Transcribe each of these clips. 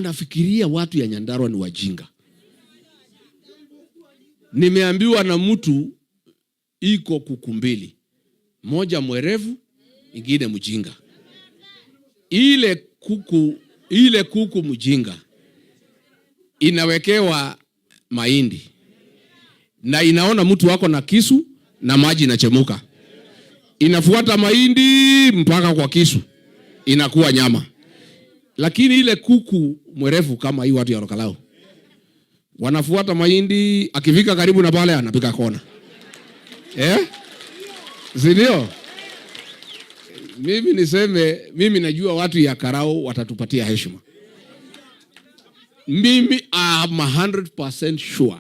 Anafikiria watu ya Nyandarua ni wajinga. Nimeambiwa na mtu iko kuku mbili, moja mwerevu, ingine mjinga. Ile kuku mjinga inawekewa mahindi na inaona mtu wako na kisu na maji inachemuka, inafuata mahindi mpaka kwa kisu, inakuwa nyama. Lakini ile kuku mwerevu kama hii watu ya Ol Kalou wanafuata mahindi, akifika karibu na pale anapika kona, eh? Si ndio? Mimi niseme, mimi najua watu ya Karau watatupatia heshima. Mimi am 100% sure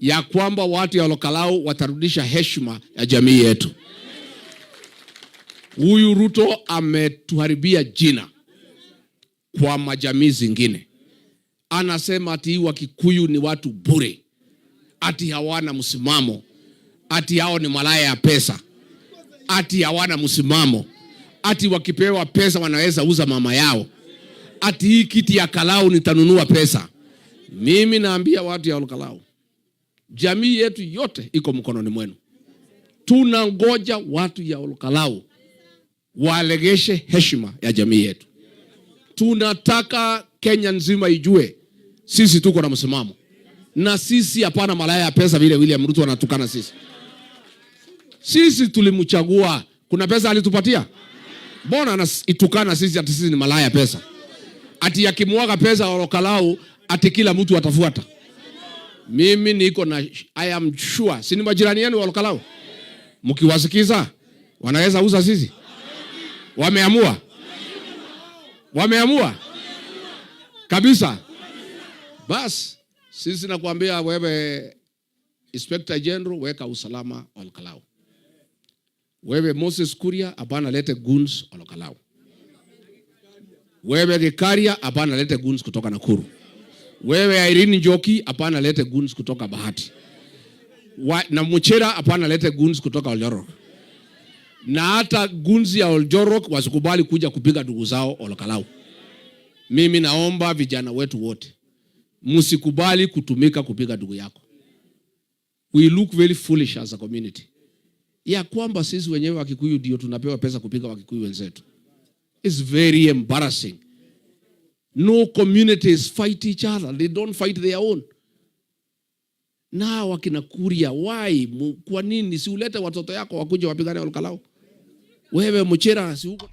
ya kwamba watu ya Ol Kalou watarudisha heshima ya jamii yetu. Huyu Ruto ametuharibia jina kwa majamii zingine. Anasema ati Wakikuyu ni watu bure, ati hawana msimamo, ati hao ni malaya ya pesa, ati hawana msimamo, ati wakipewa pesa wanaweza uza mama yao, ati hii kiti ya Kalou nitanunua pesa. Mimi naambia watu ya Ol Kalou, jamii yetu yote iko mkononi mwenu. Tunangoja watu ya Ol Kalou waregeshe heshima ya jamii yetu. Tunataka Kenya nzima ijue sisi tuko na msimamo, na sisi hapana malaya ya pesa vile William Ruto anatukana sisi. Sisi tulimchagua, kuna pesa alitupatia? Mbona anaitukana sisi ati sisi ni malaya ya pesa? Ati akimwaga pesa Ol Kalou ati kila mtu atafuata. Mimi niko na, I am sure, si ni majirani yenu wa Ol Kalou? Mkiwasikiza wanaweza uza sisi. Wameamua, wameamua kabisa. Bas, sisi nakwambia wewe Inspector General, weka usalama Ol Kalou. Wewe Moses Kuria, hapana lete goons Ol Kalou. Wewe Gikaria, hapana lete goons kutoka Nakuru. Wewe Irene Njoki, hapana lete goons kutoka Bahati. Na Muchira, hapana lete goons kutoka Oljorok. Na hata goons ya Oljorok wasikubali kuja kupiga ndugu zao Ol Kalou. Mimi naomba vijana wetu wote msikubali kutumika kupiga ndugu yako. We look very foolish as a community. Ya kwamba sisi wenyewe Wakikuyu ndio tunapewa pesa kupiga Wakikuyu wenzetu. It's very embarrassing. No communities fight each other. They don't fight their own. Na wakina Kuria, why? Kwa nini si ulete watoto yako wakuje wapigane Ol Kalou? Wewe Muchira si uko